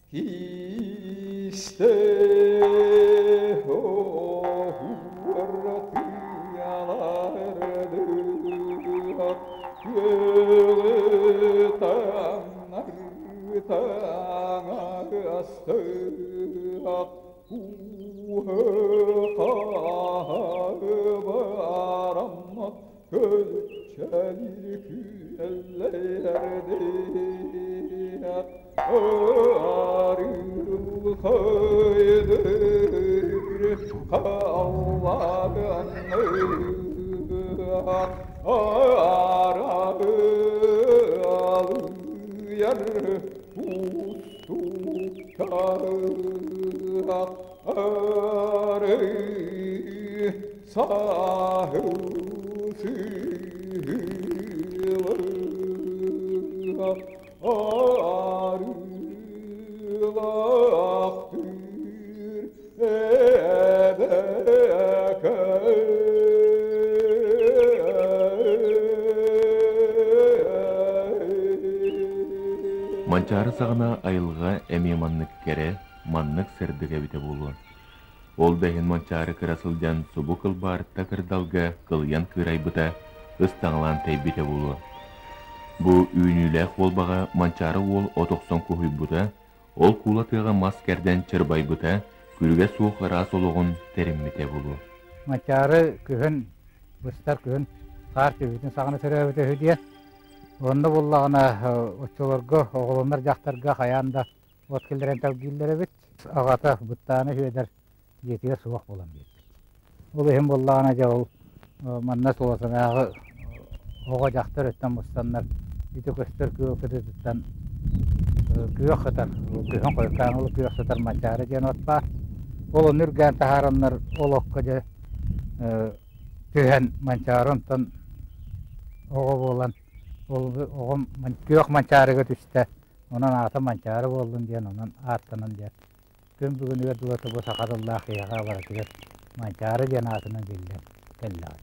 Киисте оһуор тыалардыа күөҕү таҥнары таҥастыа Ууһу-хааһы бараммат көлүччэлиир күөллэрдиэ Арылхайдыр халлаанныга Аралыйар Устуктаах арыы саһыл сыылыах арыылаахтыыр эбэкэй. Манчаары саҕана айылҕа эмиэ маннык кэрэ, маннык сырдык эбитэ буолуо. Ол да иһин Манчаары кыра сылдьан субу кылбаарытта кырдалга кылыйан кыырайбыта, ыстаҥалаан тэйбитэ буолуо. Бу үүнүүлээх уолбаҕа Манчаары уол от охсон куһуйбута, Ол куула тыаҕа мас кэрдэн чырбайбыта, күлүгэ суох ыраас олоҕун тэриммитэ буолуо. Мачаары күһүн, быстар күһүн хаар түһүүтүн саҕана төрөөбүтэ үһү диэн. Онно буллаҕына оччолорго оҕолонор дьахтарга хайаан да от киллэрэн тэлгииллэр эбит. Аҕата Быттааны Сүөдэр дьиэтигэр суох буолан биэрбит. Ол иһин буоллаҕына дьэ ол манна Суолатынааҕы оҕо дьахтар өттөн мустаннар ити көстөр күөл кытыытыттан күөх сытар күһүн хойуккааҥылы күөх сытар Манчаары диэн от баар. Ол ону үргээн таһаараннар ол окко дьэ түһэн Манчаары онтон оҕо буолан ол оҕом күөх Манчаарыга түстэ онон аата Манчаары буоллун диэн онон ааттанан диэн Күн бүгүнүгэр дылы бу саха тыллаах киһиэхэ барытыгар Манчаары диэн аатынан биллэн кэллэҕэ.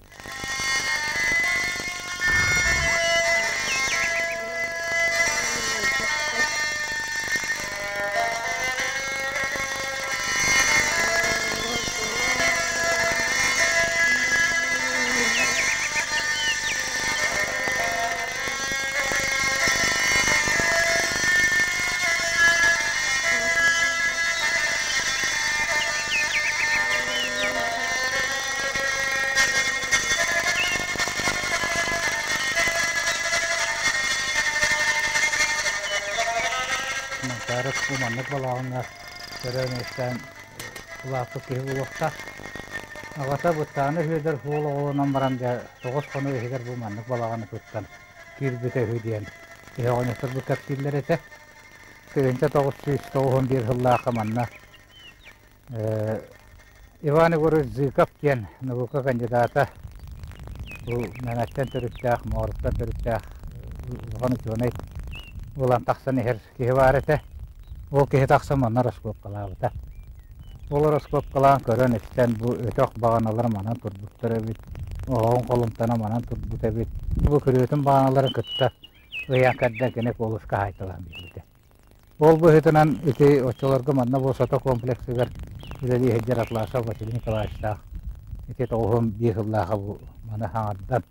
Манчаарык бу маннык балаҕаҥҥа төрөөн-үөскээн улааппыт киһи буолуохтаах. Аҕата Быттааны Сүөдэр суол оҕолонон баран дьэ тоҕус хонук иһигэр бу маннык балаҕаны туттан киирбитэ үһү диэн иһэҕинэстэр бу кэпсииллэр этэ. 1991 сыллаахха манна Иван Егорович Зыков диэн наука кандидата бу Мэҥэттэн төрүттээх, Мооруктан төрүттээх улахан учуонай буолан тахсан иһэр киһи баар этэ. Ол киһи тахсан манна раскопкалаабыта. Ол раскопкалаан көрөн-истэн бу өтөх баҕаналара манан турбуттар эбит, оһоҕун холумтана манан турбут эбит. Бу күрүөтүн баҕаналарын кытта ыйан кэрдэн кини куолуска хаайталаан биэрбитэ. Ол быһыытынан ити оччолорго манна бу Сото комплексыгар үлэлии сылдьар Атласов Василий Николаевичтаах ити тоҕуһун биир сыллааҕы бу маны хаҥардан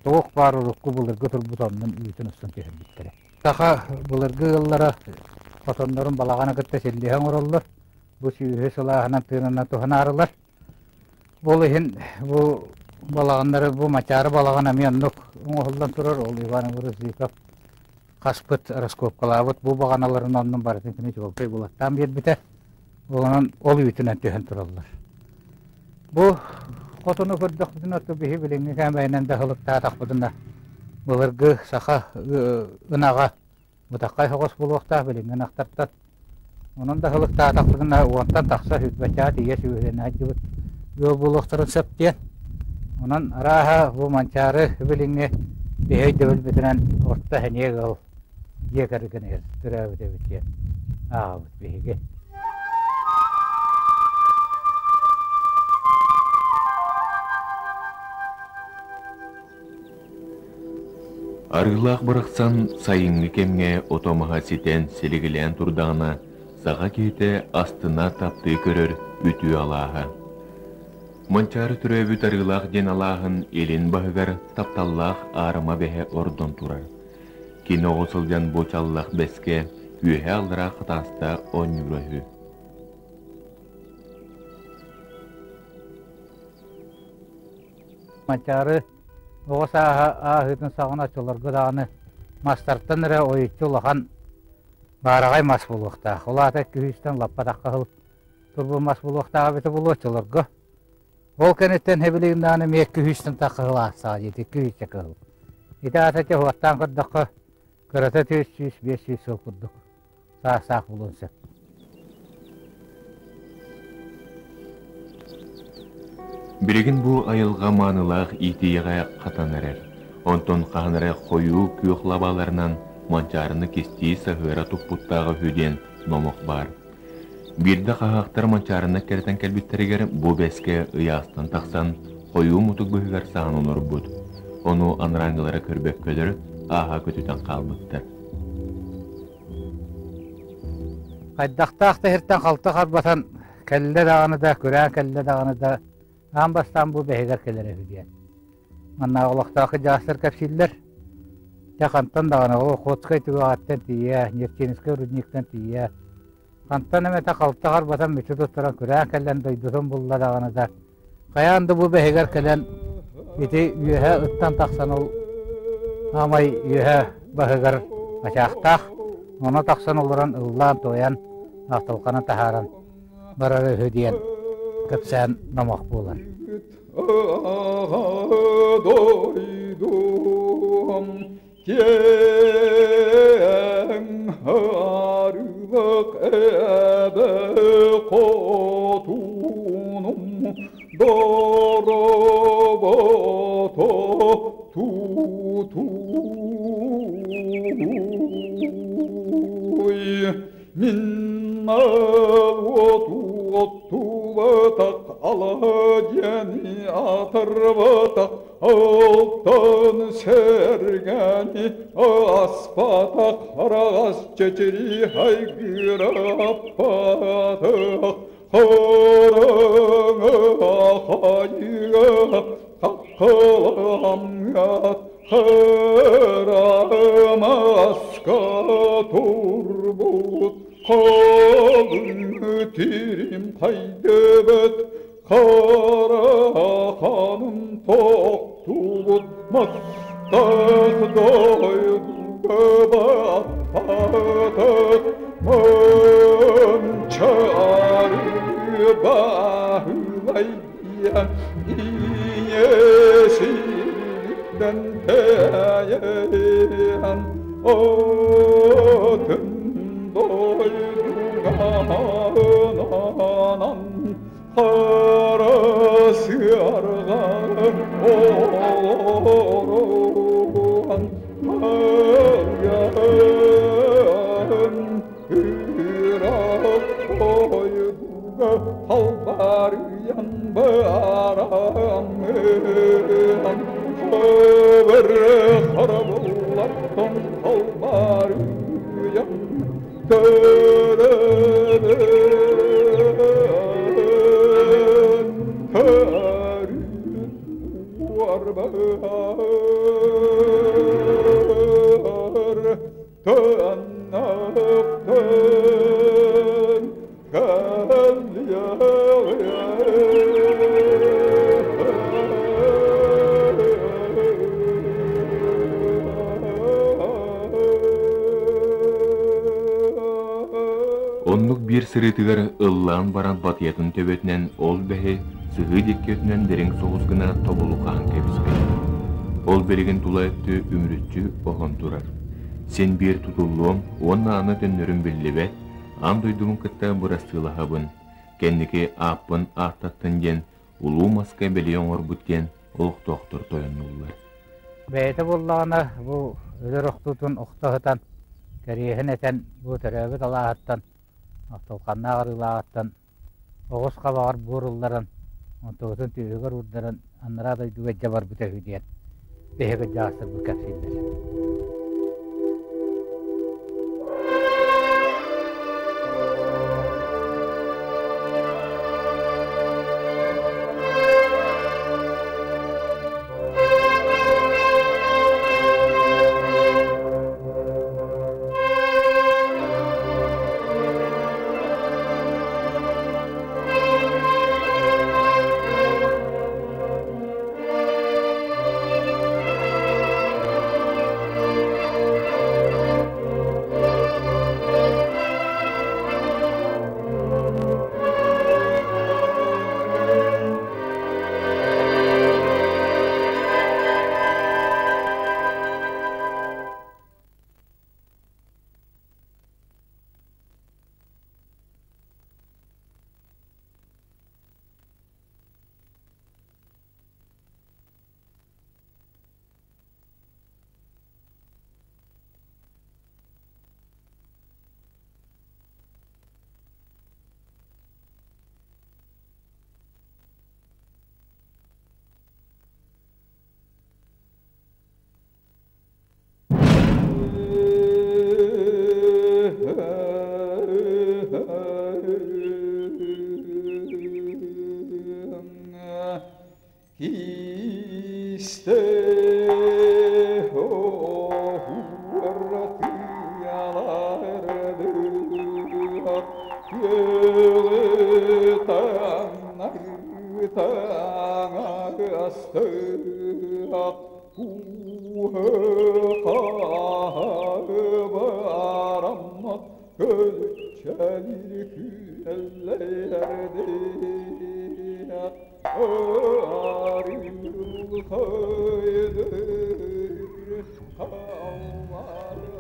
туох баар урукку былыргы турбут оннун үүтүн устун түһэрбиттэрэ. Саха былыргы ыаллара хотоннорун балаҕаны кытта силлиһэ оҥороллор. Бу сүүһү сылааһынан тыынынан туһанаарылар. Ол иһин бу балаҕаннары, бу Мачаары балаҕан эмиэ оннук оҥоһуллан турар. Ол Иван Егорович хаспыт, раскопкалаабыт бу баҕаналарын оннун барытын кини чуолкай булаттаан биэрбитэ. Онон ол үүтүнэн түһэн тураллар. Бу хотону көрдөхпүтүнэ оттон биһи билиҥҥи кээмэйинэн да аһылыктаатахпытына былыргы саха ынаҕа бытаххай соҕус буолуохтаах билиҥҥи ынахтартан. Онон да аһылыктаатахпытына уонтан тахса сүүрбэччэҕэ тиийэ сүөһүлэнэ сылдьыбыт ыал буолуохтарын сөп диэн. Онон арааһа бу Манчаары билиҥҥи биһи өйдөбүлбүтүнэн орто сэниэ ыал дьиэ кэргэнигэр төрөөбүт эбит диэн ааҕабыт биһиги. Арыылаах барахсан сайыҥҥы кэмҥэ ото-маһа ситэн силигилээн турдаҕына, саха киһитэ астына таптыы көрөр үтүө алааһа. Манчаары төрөөбүт Арыылаах диэн алааһын илин баһыгар тапталлаах аарыма бэһэ ордон турар. Кини оҕо сылдьан бу чаллах бэскэ үөһээ-аллараа хатааста оонньуура үһү. Манчаары оҕо сааһа ааһыытын саҕана оччолорго даҕаны мастартан эрэ ойуччу улахан баараҕай мас буолуохтаах. Ол аата күһүстэн лаппатахха сыл турбут мас буолуохтааҕа эбитэ буолуо оччолорго. Ол кэнниттэн эбилигин даҕаны эмиэ күһүстэн тахха сыл аастаҕа диэти күһүччэ кыһыл. Ити аата чэ уоттаан көрдөххө кырата 400-500 сыл курдук саастаах буолуон сөп. Билигин бу айылҕа маанылаах иитийэҕэ хатан эрэр. Онтон хаһан эрэ хойуу күөх лабааларынан манчаарыны кистии саһыара туппуттааҕа үһү диэн номох баар. Биирдэ хаһаахтар манчаарыны кэрэтэн кэлбиттэригэр бу бэскэ ыйаастан тахсан хойуу мутук быһыгар саһан олорбут. Ону анарааҥҥылара көрбөккөлөр ааһа көтүтэн хаалбыттар. Хайдахтаах да сиртэн халты харбатан кэллэ даҕаны да, күрээн кэллэ даҕаны да, аан бастаан бу бэһигэр кэлэр үһү диэн. Маннааҕы олохтоох кырдьаҕастар кэпсииллэр. Дьэ хантан даҕаны ол Охотскай түгэҕиттэн тиийэ, Нефтенскэй рудниктан тиийэ, хантан эмэтэ халты харбатан мүччү туттаран күрээн кэлэн дойдутун булла даҕаны да, хайаан да бу бэһигэр кэлэн ити үөһэ ыттан тахсан ол аамай үөһэ баһыгар ачаахтаах ону тахсан олорон ыллаан-туойан ахтылҕаны таһааран барар үһү диэн кэпсээн номох буолар. Дойдум киэҥ арыылык эбэ хотунум доробото тутуй Мин уоту оттубатах аладьяни атырбатах алтан сэргэни аспатах араҕас чэчири хайгыраппатах хараҥа хайыга хаххаламҥат Харамаска турбут халыҥ тирим хайдыбыт хара ханым тохтубут мастах дойдуга баппатах Манчаары баһылай Ийэ тэйэн атын дойдуга хара сыарга олорон Алган ыраах дойдуга Халбарыйан бараммын Хабыр харабыллартан халбарыйан Төрөбөн төрүт уорбар Төннөктөн Оннук биир сырыытыгар ыллаан баран батыйатын төбөтүнэн ол бэһи сыһыы диэки өттүнэн дириҥ соҕус гына тобулу хаһан кэбиспит. Ол билигин тула өттү үмүрүччү оһон турар. Син биир тутуллуом уонна аны төннөрүм биллибэт, аан дойдубун кытта бырастыылаһабын, кэнники ааппын ааттаттын диэн улуу маска бэлиэ оҥорбут диэн олохтоохтор тойоннуллар. Бэйэтэ буоллаҕына бу өлөр охтуутун охто сытан, кэриэһин этэн бу төрөөбүт алааһыттан, Ахтылханнаах арыылааҕыттан оҕус хабаҕар буор ылларан, онтубутун түөһүгэр уурдаран анараа дойдуга илдьэ барбыта үһү диэн. Биһиги дьаастарбыт кэпсииллэр.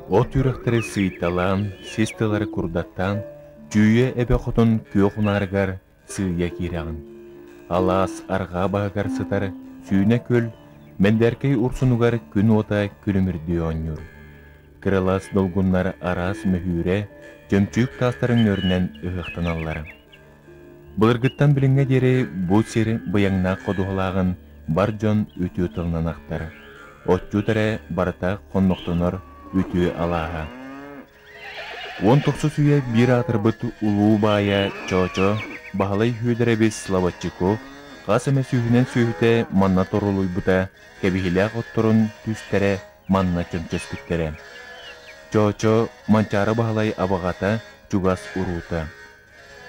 От үрэхтэри сыыйталаан, сис тылары курдаттаан, Чүүйэ эбэ хотун күөх унаарыгар сыыйа киирэҕин. Алаас арҕаа баһыгар сытар сүүнэ күөл Мэндээркэй урсунугар күн уота күлүмүрдүү оонньуур. Кыралас долгуннар араас мөһүүрэ, чөмчүүк таастарын өрүнэн ыһыахтаналлар. Былыргыттан билиҥҥэ диэри бу сир быйаҥнаах ходуһалааҕын бар дьон үтүө тылынан ахтар. Отчут эрэ барыта хоннохтонор үтүө алааһа. Уон тохсус үйэ биир аатырбыт улуу баайа Чоочо, Баһылай Сүөдэрэбис Славатчиков хас эмэ сүүһүнэн сүөһүтэ манна торолуйбута, кэбиһилээх отторун түстэрэ манна чөмчөспүттэрэ. Чоочо Манчаары Баһылай абаҕата, чугас уруута.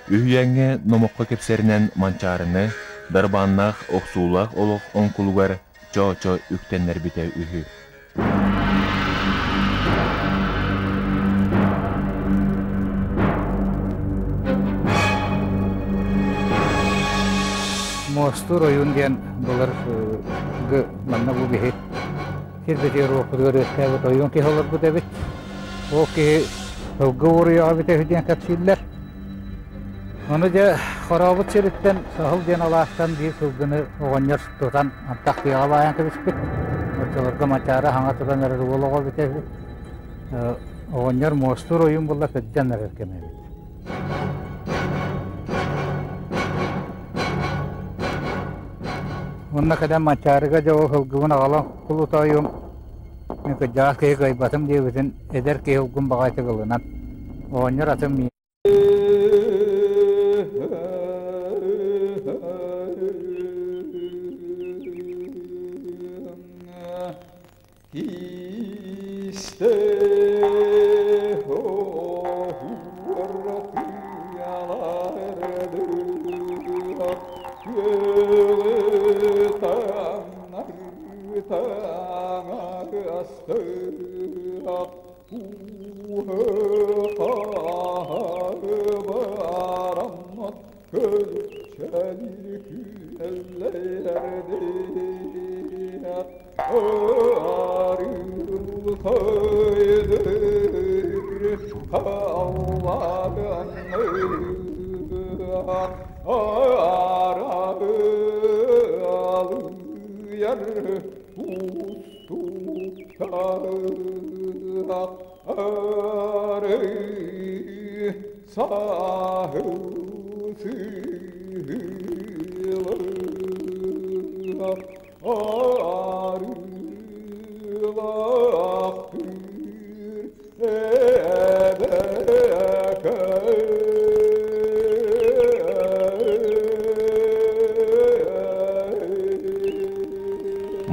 Үһүйээҥҥэ номоххо кэпсэринэн Манчаарыны дарбааннаах охсуулаах олох оҥкулугар Чоочо үктэннэрбитэ үһү. Муостуур ойуун диэн былыр манна бу киһи сирбитигэр уоппутугар үөскээбит ойуун киһи олорбут эбит. Ол киһи сылгы уоруйаҕа эбитэ үһү диэн кэпсииллэр. Ону дьэ хорообут сириттэн Саһыл диэн алаастан биир сылгыны оҕонньор тутан антах тыаҕа баайан кэбиспит. Оччолорго Мачаара хаҥа туран эрэр уол оҕо эбитэ үһү. Оҕонньор муостуур ойуун булла сылдьан эрэр кэмэ эбит. Уонна кэлэн Манчаарыга дьэ ол сылгыбын аҕалан кулутаайым мин кырдьаҕас киһи кыайбатым диэбитин эдэр киһи улгум баҕайытык ылынан оҕонньор атын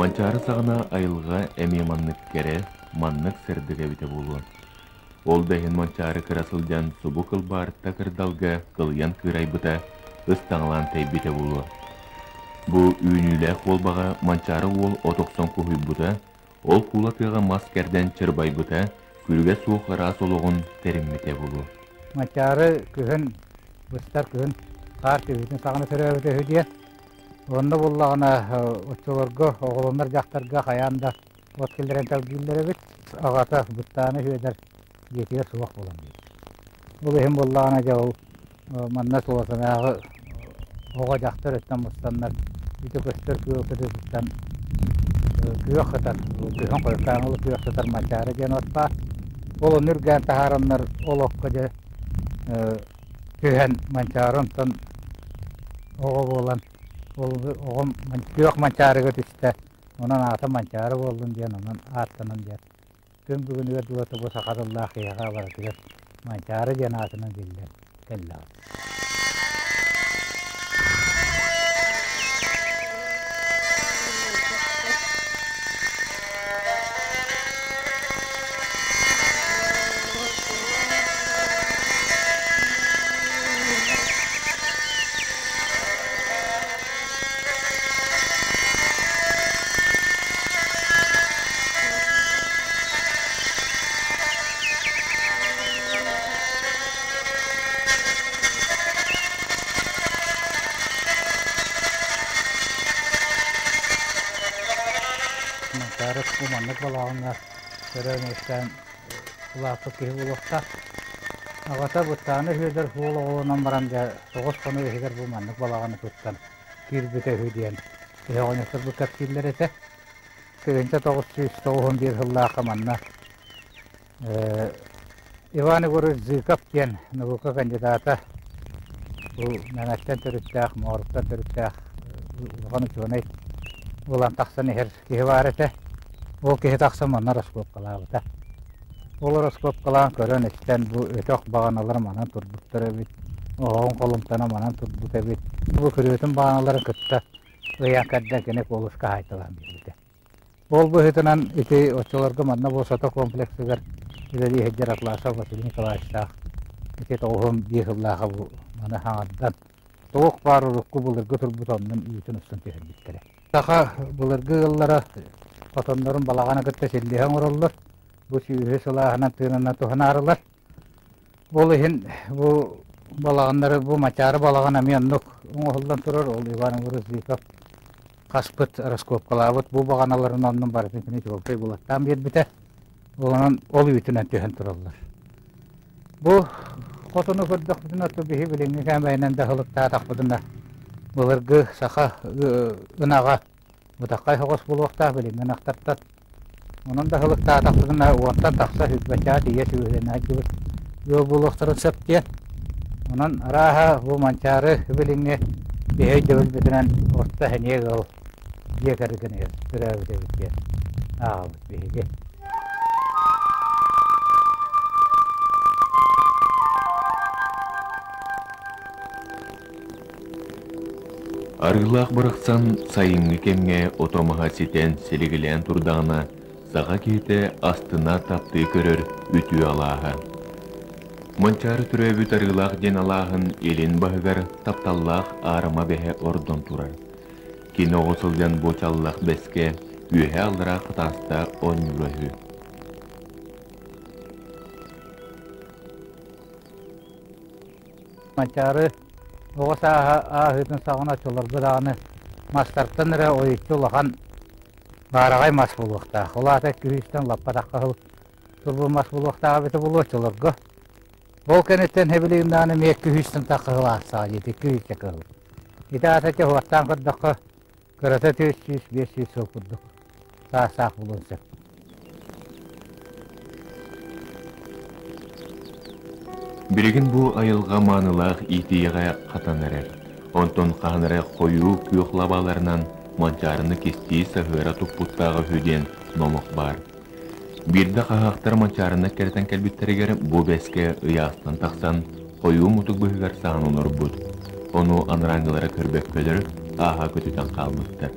Манчаары саҕана айылҕа эмиэ маннык кэрэ, маннык сырдык эбитэ буолуо. Ол да иһин Манчаары кыра сылдьан субу кылбаарта кырдалга кылыйан кыырайбыта, ыстаҥалаан тэйбитэ буолуо. Бу үүнүүлээх уолбаҕа Манчаары уол от охсон куһуйбута, ол куула тыаҕа мас кэрдэн чырбайбыта, күлүгэ суох ыраас олоҕун тэриммитэ буолуо. Манчаары күһүн быстар күһүн хаар түһүүтүн саҕана төрөөбүтэ үһү диэн. Онно буллаҕына оччолорго оҕолонор дьахтарга хайаан да от киллэрэн тэлгииллэр эбит. Аҕата Быттааны Сүөдэр дьиэтигэр суох буолан биэрбит. Ол иһин буоллаҕына дьэ ол манна Тулатынааҕы оҕо дьахтар өттөн мустаннар ити көстөр күөл кытыытыттан күөх сытар күһүн хойуккааҥылы күөх сытар Манчаары диэн от баар. Ол ону үргээн таһаараннар ол окко дьэ түһэн Манчаары онтон оҕо буолан ол оҕом күөх Манчаарыга түстэ онон аата Манчаары буоллун диэн онон ааттанан диэн күн бүгүнүгэр дылы бу саха тыллаах киһиэхэ барытыгар Манчаары диэн аатынан биллэр кэллэҕэ. Манчаары бу маннык балаҕаҥҥа төрөөн-үөскээн улааппыт киһи буолуохтаах. Аҕата Быттааны Сүөдэр суол оҕолонон баран дьэ тоҕус хонук иһигэр бу маннык балаҕаны туттан киирбитэ үһү диэн Өһөҕөнньөттөр бу кэпсииллэр этэ. 1991 сыллаахха манна Иван Егорович Зыков диэн наука кандидата бу Мэҥэттэн төрүттээх, Мооруктан төрүттээх улахан учуонай буолан тахсан иһэр киһи баар этэ. Ол киһи тахсан манна раскопкалаабыта. Ол раскопкалаан көрөн-истэн бу өтөх баҕаналар манан турбуттар эбит, оһоҕун холумтана манан турбут эбит. Бу күрүөтүн баҕаналарын кытта ыйан кэрдэн кини куолуска хаайталаан биэрбитэ. Ол быһыытынан ити оччолорго манна бу Сото комплексыгар үлэлии сылдьар Атласов Василий Николаевичтаах ити тоҕуһун биир сыллааҕы бу маны хаҥардан туох баар урукку былыргы турбут оннун үүтүн устун түһэрбиттэрэ. Саха былыргы ыаллара хотоннорун балаҕаны кытта силлиһэ оҥороллор. Бу сүүһү сылааһынан тыынынан туһанаарылар. Ол иһин бу балаҕаннары, бу Мачаары балаҕан эмиэ оннук оҥоһуллан турар. Ол Иван Егорович хаспыт, раскопкалаабыт бу баҕаналарын оннун барытын кини чуолкай булаттаан биэрбитэ. Онон ол үүтүнэн түһэн тураллар. Бу хотону көрдөхпүтүнэ, то биһи билиҥҥи кээмэйинэн да аһылыктаатахпытына былыргы саха ынаҕа бытаххай соҕус буолуохтаах билиҥҥи ынахтартан. Онон да аһылыктаатахпытына уонтан тахса сүүрбэччэҕэ тиийэ сүөһүлэнэ сылдьыбыт ыал буолуохтарын сөп диэн. Онон арааһа бу Манчаары билиҥҥи биһи өйдөбүлбүтүнэн орто сэниэ ыал дьиэ кэргэнигэр төрөөбүт эбит диэн ааҕабыт биһиги. Арыылаах барахсан сайыҥҥы кэмҥэ ото-маһа ситэн силигилээн турдаҕына, саха киһитэ астына таптыы көрөр үтүө алааһа. Манчаары төрөөбүт Арыылаах диэн алааһын илин баһыгар тапталлаах аарыма бэһэ ордон турар. Кини оҕо сылдьан бу чаллах бэскэ үөһээ-аллараа хатааста оонньуура үһү. Манчаары оҕо сааһа ааһыытын саҕана оччолорго даҕаны мастартан эрэ ойуччу улахан баараҕай мас буолуохтаах. Ол аата күһүстэн лаппа тахха сыл турбут мас буолуохтаах эбитэ буолуо оччолорго. Ол кэнниттэн эбилигин даҕаны эмиэ күһүстэн тахха сыл аастаҕа дии, күһүччэ кыһыл. Ити аата чэ уоттаан көрдөххө кырата 400-500 сыл курдук саастаах буолуон сөп. Билигин бу айылҕа маанылаах иитийэҕэ хатан эрэр. Онтон хаһан эрэ хойуу күөх лабааларынан манчаарыны кистии саһыара туппуттааҕа үһү диэн номох баар. Биирдэ хаһаахтар манчаарыны кэрэтэн кэлбиттэригэр бу бэскэ ыйаастан тахсан хойуу мутук быһыгар саһан олорбут. Ону анарааҥҥылара көрбөккөлөр ааһа көтүтэн хаалбыттар.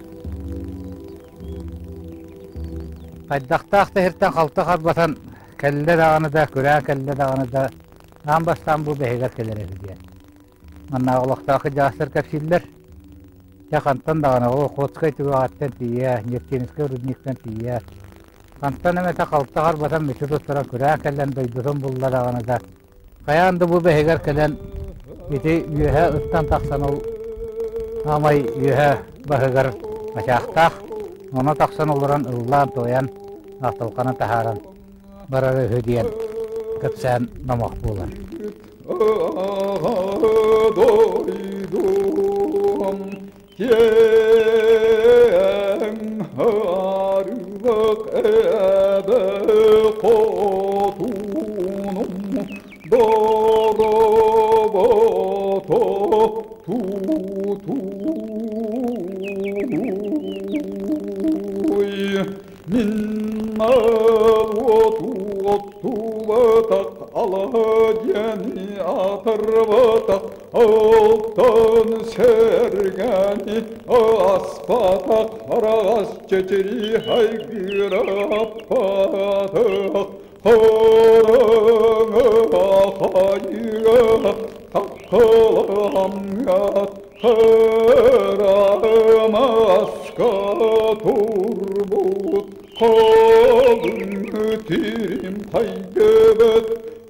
Хайдахтаах да сиртэн халты харбатан кэллэ даҕаны да, күрээн кэллэ даҕаны да, аан бастаан бу бэһигэр кэлэр эбит диэн. Маннааҕы олохтоох кырдьаҕастар кэпсииллэр. Дьэ хантан даҕаны ол Охотскай түгэҕиттэн тиийэ, Нефтянскай рудниктан тиийэ, хантан эмэтэ халты харбатан мүччү туттаран күрээн кэлэн дойдутун булла даҕаны да, хайаан да бу бэһигэр кэлэн ити үөһэ ыттан тахсан ол аамай үөһэ баһыгар ачаахтаах, ону тахсан олорон ыллаан-туойан, ахтылҕаны таһааран барар үһү диэн кэпсээн номох буолар. Дойдум киэҥ арыылык эбэ хотунум дорообото тутуй Мин уоту оттубатах аладьяны атырбатах алтан сэргэни аспатах араҕас чэчири хайгыраппатах хараҥа хайыга таккыламҥат Кырамаска турбут халыҥ тирим хайгыбыт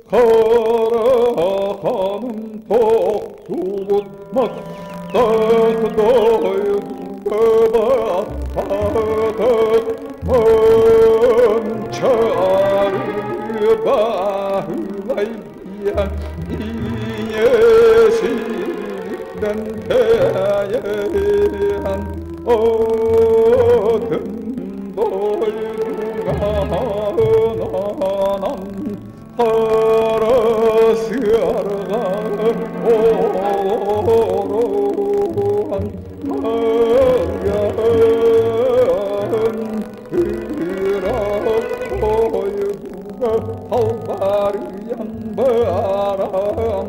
Хараханым тохтубут мастах дойдуга баппатах Манчаары баһылай Ийэ тэйэн атын дойдуга хара сыарга олорон Мылган ыраах дойдуга халбарыйан бараммын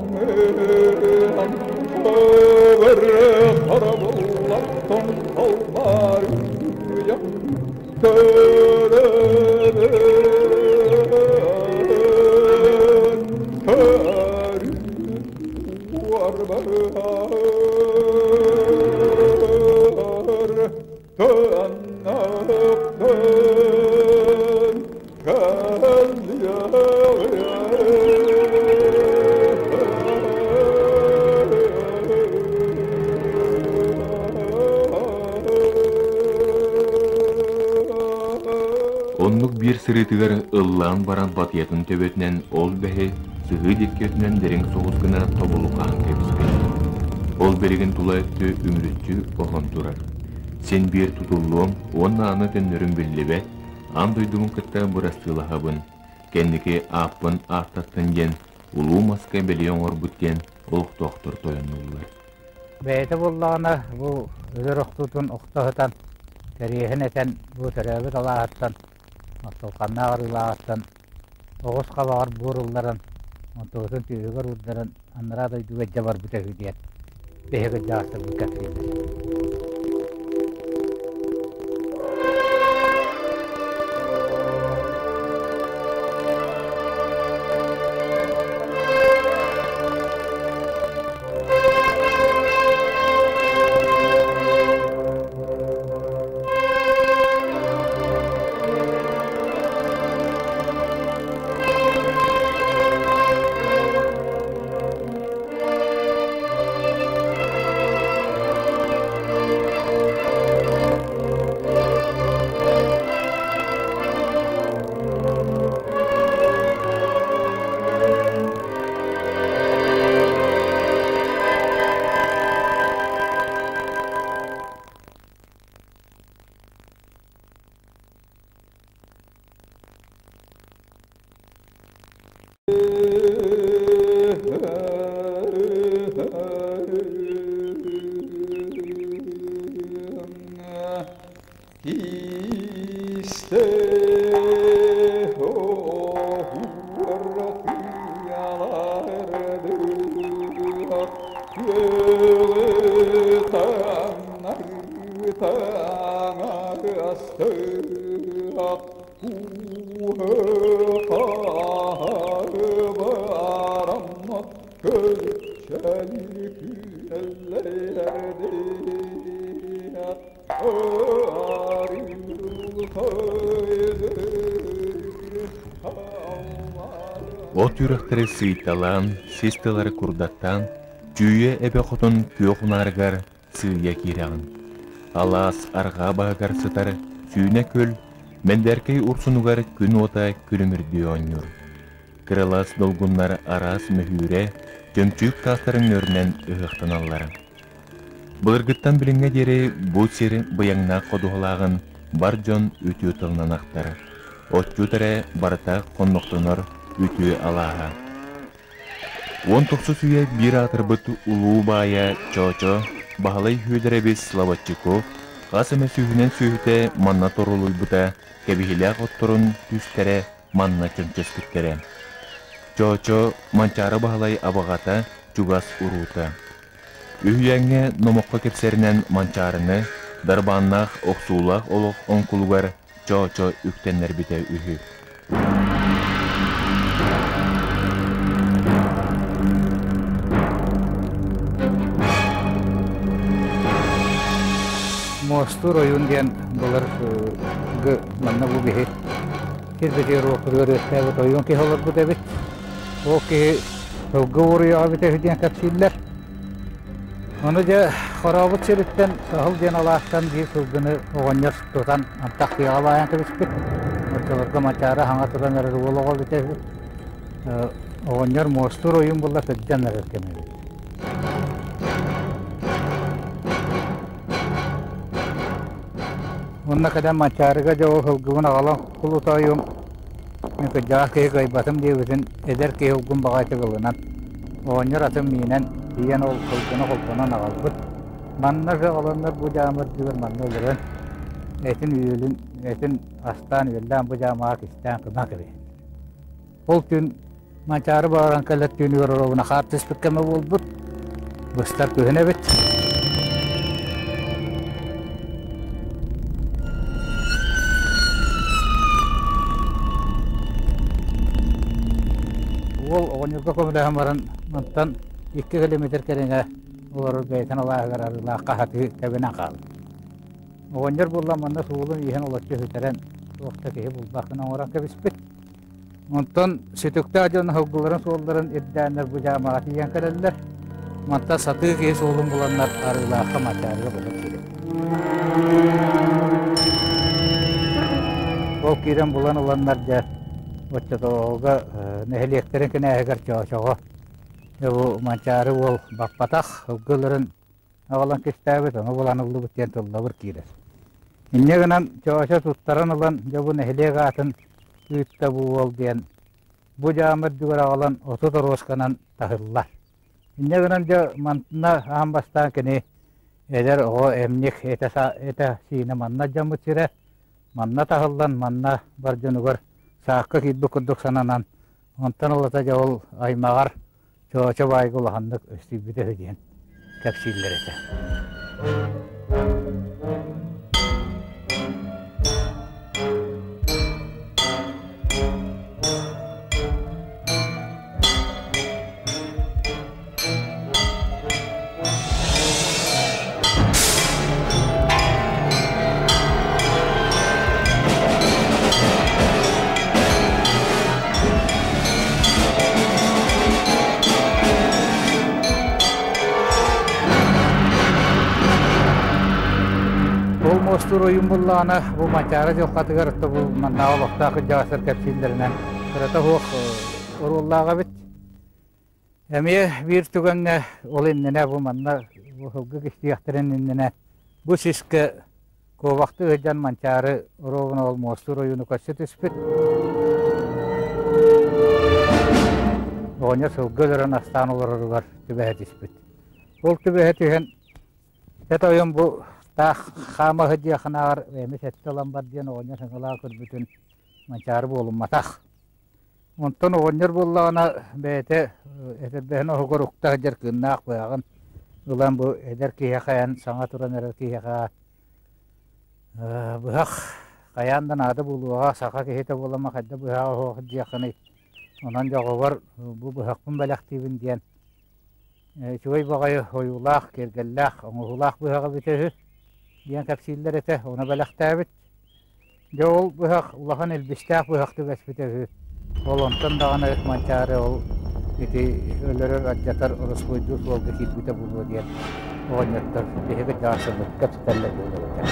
Хабыр харабыллартан халбарыйан көрөбүн Көрү Тыаннахтын Оннук биир сырыытыгар ыллаан баран батыйатын төбөтүнэн ол бэһи сыһыы диэки өттүнэн дириҥ соҕус гына тобулу хаһан кэбиспит. Ол билигин тула өттү үмүрүччү оһон турар. Син биир тутуллуом уонна аны төннөрүм биллибэт, аан дойдубун кытта бырастыылаһабын, кэнники ааппын ааттаттын диэн улуу маска бэлиэ оҥорбут диэн олохтоохтор тойоннуллар. Бэйэтэ буоллаҕына бу өлөр охтуутун охто сытан, кэриэһин этэн бу төрөөбүт алааһыттан, Махталханнаах арыылааҕыттан оҕус хабаҕар буор ылларан, онтубутун түөһүгэр уурдаран анараа дойдуга илдьэ барбыта үһү диэн биһиги кырдьаҕастарбыт кэпсииллэр. От үрэхтэри сыыйталаан, сис тылары курдаттаан, Чүүйэ эбэ хотун күөх унаарыгар сыыйа киирэҕин. Алаас арҕаа баһыгар сытар сүүнэ күөл Мэндээркэй урсунугар күн уота күлүмүрдүү оонньуур. Кыралаас долгуннар араас мөһүүрэ, чөмчүүк таастарын өрүнэн ыһыахтаналлар. Былыргыттан билиҥҥэ диэри бу сир быйаҥнаах ходуһалааҕын бар дьон үтүө тылынан ахтар. Отчут эрэ барыта хоннохтонор үтүө алааһа. Уон тохсус үйэ биир аатырбыт улуу баайа Чоочо, Баһылай Сүөдэрэбис Славатчиков хас эмэ сүүһүнэн сүөһүтэ манна торулуйбута, кэбиһилээх отторун түстэрэ манна чөмчөспүттэрэ. Чоочо Манчаары Баһылай абаҕата, чугас уруута. Үһүйээҥҥэ номоххо кэпсэринэн Манчаарыны дарбааннаах охсуулаах олох оҥкулугар Чоочо үктэннэрбитэ үһү. Муостуур ойуун диэн былыр манна бу киһи сир уопутугар үөскээбит ойуун киһи олорбут эбит. Ол киһи сылгы уоруйаҕа эбитэ үһү диэн кэпсииллэр. Ону дьэ хорообут сириттэн Саһыл диэн алаастан биир сылгыны оҕонньор тутан антах тыаҕа баайан кэбиспит. Оччолорго Мачаара хаҥа туран эрэр уол оҕо эбитэ үһү. Оҕонньор муостуур ойуун булла сылдьан эрэр кэмэ эбит. Уонна кэлэн Манчаарыга дьэ ол сылгыбын аҕалан кулутаайым мин кырдьаҕас киһи кыайбатым диэбитин эдэр киһи улгум баҕайытык ылынан оҕонньор атын миинэн тиийэн ол сылгыны холбонон аҕалбыт. Манна аҕаланнар бу дьаама үрдүгэр манна өлөрөн этин үөлүн этин астаан үөллээн бу дьаамаҕа кистээн кыма кэбиһэр. Ол түүн Манчаары баҕаран кэлэр түүнүгэр оруобуна хаар түспүт кэмэ буолбут. Быстар күһүн эбит. Уол оҕонньорго көмөлөһөн баран мантан 2 километр кэриҥэ олорор бэйэтин алааһыгар арыылаах хаһатыы тэбинэн хаалла. Оҕонньор булла манна суолун иһэн олоччу сүтэрэн туох да киһи булбаккын оҥорон кэбиспит. Онтон сүтүктээх дьон сылгыларын суолларын ирдээннэр бу дьаамаҕа тиийэн кэлэллэр. Мантан сатыы киһи суолун буланнар Арыылаахха Мачаарыга була киирэр. Ол киирэн булан ыланнар дьэ оччотооҕуга нэһилиэктэрин кинээһигэр Чоочоҕо дьэ бу Манчаары уол баппатах сылгыларын аҕалан кистээбит, ону булан ыллыбыт диэн тыллабыр киирэр. Инньэ гынан Чоочо туттаран ылан дьэ бу нэһилиэк аатын ыытта бу уол диэн бу дьаама үрдүгэр аҕалан 30 оруосканан таһыллар. Инньэ гынан дьэ мантына аан бастаан кини эдэр оҕо эмньик этэ, этэ сиинэ манна дьаммыт сирэ манна таһыллан манна бар дьонугар саакка киирбит курдук сананан онтон ылата дьэ ол аймаҕар Чоочо баайга улаханнык өстүйбүтэ үһү диэн кэпсииллэр этэ. Ол муостуур ойуун буллаҕына бу Манчаары дьылҕатыгар бу маннааҕы олохтоох кырдьаҕастар кэпсииллэринэн кырата суох оруоллаах эбит. Эмиэ биир түгэҥҥэ ол иннинэ бу манна бу сылгы кистиэхтэрин иннинэ бу сискэ куобахтыы сылдьан Манчаары оруобуна ол муостуур ойууну көрсө түспүт. Оҕонньор сылгы өлөрөн астаан олороругар түбэһэ түспүт. Ол түбэһэ түһэн эт ойон бу таах хаама сылдьыахынааҕар эмис эттэ ылан бар диэн оҕонньор сыҥалаа көрбүтүн Манчаары буолумматах. Онтон оҕонньор буоллаҕына бэйэтэ этэрбэһин оһугар укта сылдьар кыыннаах быһаҕын ылан бу эдэр киһиэхэ эн саҥа туран эрэр киһиэхэ быһах Хайаан да наада буолуоҕа, саха киһитэ буолама хайда быһаҕа оһуох диэххиний. Онон дьоҕобор бу быһахпын бэлэхтиибин диэн үчүгэй баҕайы ойуулаах, киэргэллээх, оҥоһуулаах быһаҕа эбитэ үһү диэн кэпсииллэр этэ, ону бэлэхтээбит. Дьэ ол быһах улахан илбистээх быһах түбэспитэ үһү. Ол онтон даҕаны Манчаары ол ити өлөрөр, алдьатар ороспуойдуур суолга киирбитэ буолуо диэн оҕонньоттор биһиги дьаасыбыт кэпсэтэллэр буолар этэ.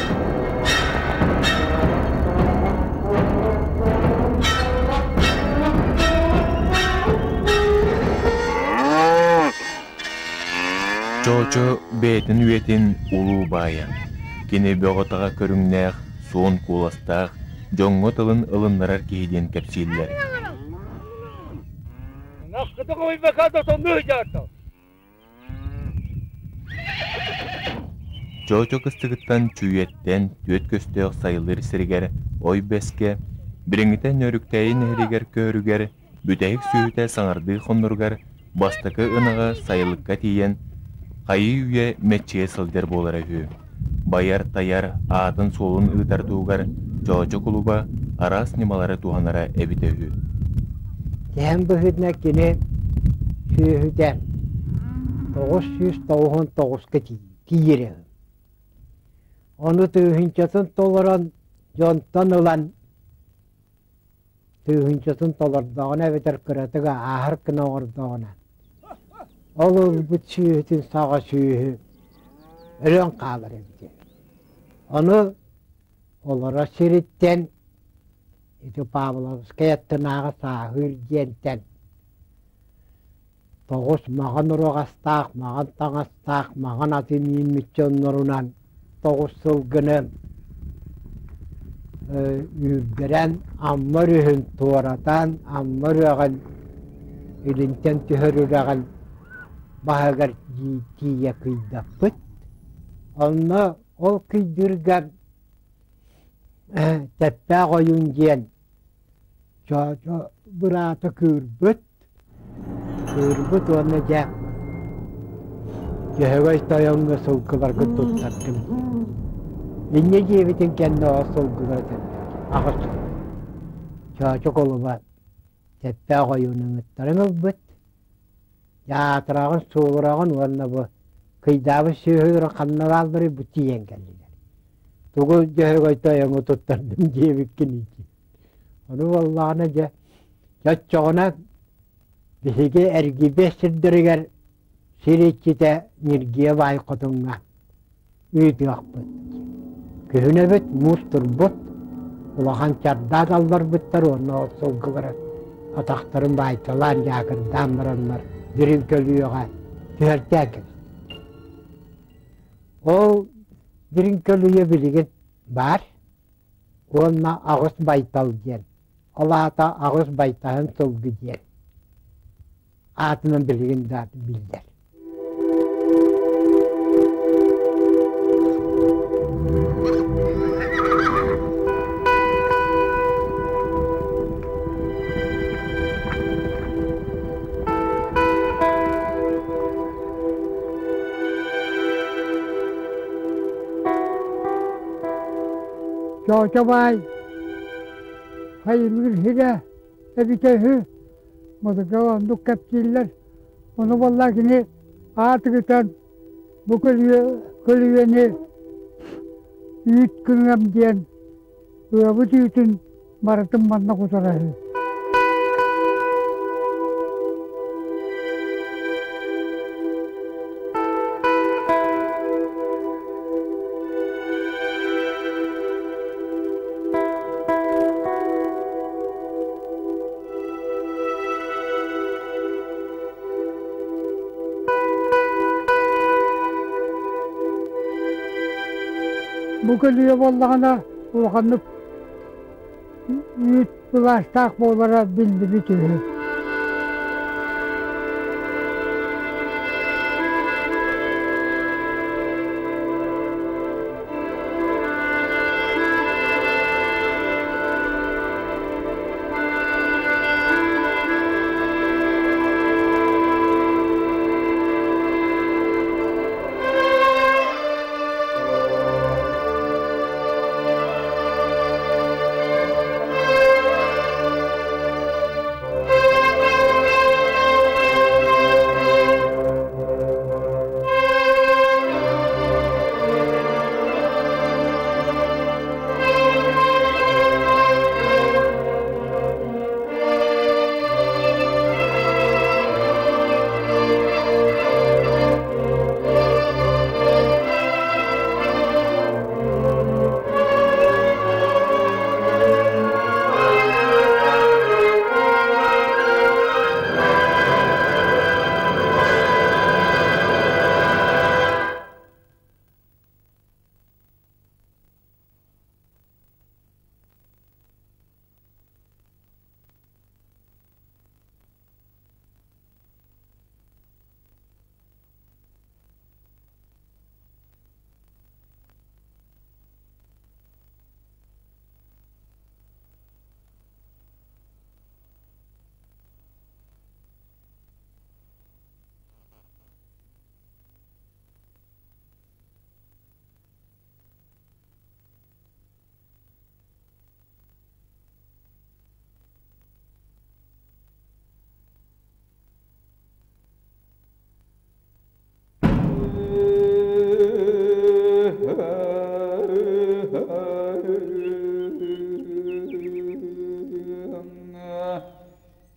Чоочо бэйэтин үйэтин улуу баайа. Кини бөҕө-таҕа көрүҥнээх, суон куоластаах, дьоҥҥо тылын ылыннарар киһи диэн кэпсииллэр. Чоочо кыстыгыттан Чүүйэттэн түөрт көстөөх сайылыыр сиригэр Ой Бэскэ, билиҥҥитэ Нөөрүктээйи нэһилиэгэр көһөрүгэр бүтэһик сүөһүтэ саҥардыы хонноругар бастакы ынаҕы сайылыкка тиийэн хайыы-үйэ мэччийэ сылдьар буолара үһү. Байар-тайар, аатын-суолун ыытар туһугар Чоочо кулуба араас ньымалары туһанара эбитэ үһү. Сэһэн быһыытынан кини сүөһүтэ 999-ка тиийэрэ. Ону тыһыынчатын толорон дьонтон ылан тыһыынчатын толордоҕуна эбэтэр кыратык ааһар гына оҥордоҕуна ол ылбыт сүөһүтүн саҕа сүөһү өлөн хаалар эбит. Ону олорор сириттэн ити Павловскай аттынааҕы Сааһыыр диэнтэн тоҕус маҕан ураҕастаах, маҕан таҥастаах, маҕан аты мииммит дьоннорунан тоҕус сылгыны үүрдэрэн Амма өрүһүн туоратан, Амма үрэҕин илинтэн түһэр үрэҕин баһыгар тиийэ кыйдаппыт. Онно ол кыйдыырга Тэппээх ойуун диэн Чоочо быраата кыырбыт, кыырбыт уонна дьэ Дьөһөгөй тойоҥҥо сылгыларгын туттардым. Инньэ диэбитин кэннэ ол сылгылар аҕыс Чоочо кулуба Тэппээх ойуун ыҥыттарын ылбыт. Дьаатыраҕын, суолураҕын уонна бу кыйдаабыт сүөһүлэрин ханна баалларый бу тиийэн кэллилэр. Тугу Дьөһөгөй тойоҥҥо туттардым диэбиккин дии. Ону буоллаҕына дьэ, оччоҕуна биһиги эргийбэт сирдэригэр сир иччитэ Ньиргиэ баай хотуҥҥа ыытыахпыт. Күһүн эбит муус турбут, улахан чардаат алларбыттар уонна ол сылгылары атахтарын баайталаан дьаакырдаан бараннар дириҥ көлүйэҕэ түһэртээн кэбистилэр. Ол дириҥ көлүйэ билигин баар. Уонна аҕыс байтал диэн, ол аата аҕыс байтаһын сылгы диэн аатынан билигин да биллэр. Чоочо баай хайылыыр сирэ эбитэ үһү, музыка оннук кэпсииллэр. Ону буолла кини аатыгытан бу көлүөни үүт кыҥам диэн ыабыт үүтүн барытын манна кутара үһү. Бу көлүйэ буоллаҕына улаханнык үүт былаастаах буолара биллибит үһү.